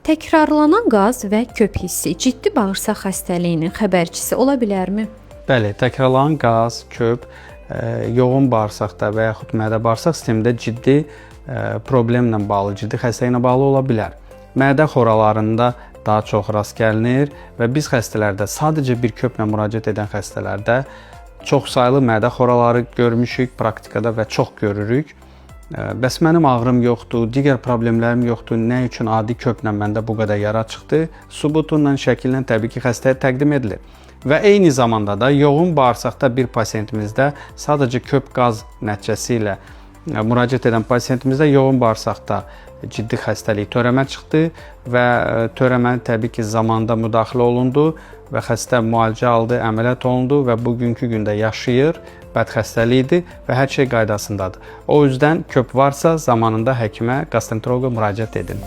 Təkrarlanan qaz və köp hissi ciddi bağırsaq xəstəliyinin xəbərçisi ola bilərmi? Bəli, təkrarlanan qaz, köp, yoğun bağırsaqda və yaxud mədə-bağırsaq sistemində ciddi problemlə bağlı, ciddi xəstəliklə bağlı ola bilər. Mədə xoralarında daha çox rast gəlinir və biz xəstələrdə sadəcə bir köplə müraciət edən xəstələrdə çoxsaylı mədə xoraları görmüşük praktikada və çox görürük. Bəs mənim ağrım yoxdur, digər problemlərim yoxdur, nə üçün adi köplə məndə bu qədər yara çıxdı? Subutunla, şəkillə təbii ki, xəstəyə təqdim edilir. Və eyni zamanda da yoğun bağırsaqda bir pasiyentimizdə sadəcə köp qaz nəticəsi ilə müraciət edən pasiyentimizdə yoğun bağırsaqda ciddi xəstəlik törəmə çıxdı və törəmə təbii ki, zamanında müdaxilə olundu və xəstə müalicə aldı, əməliyyat olundu və bugünkü gündə yaşayır, bədxəstəlik idi və hər şey qaydasındadır. O üzdən köp varsa zamanında həkimə, gastroenteroloqa müraciət edin.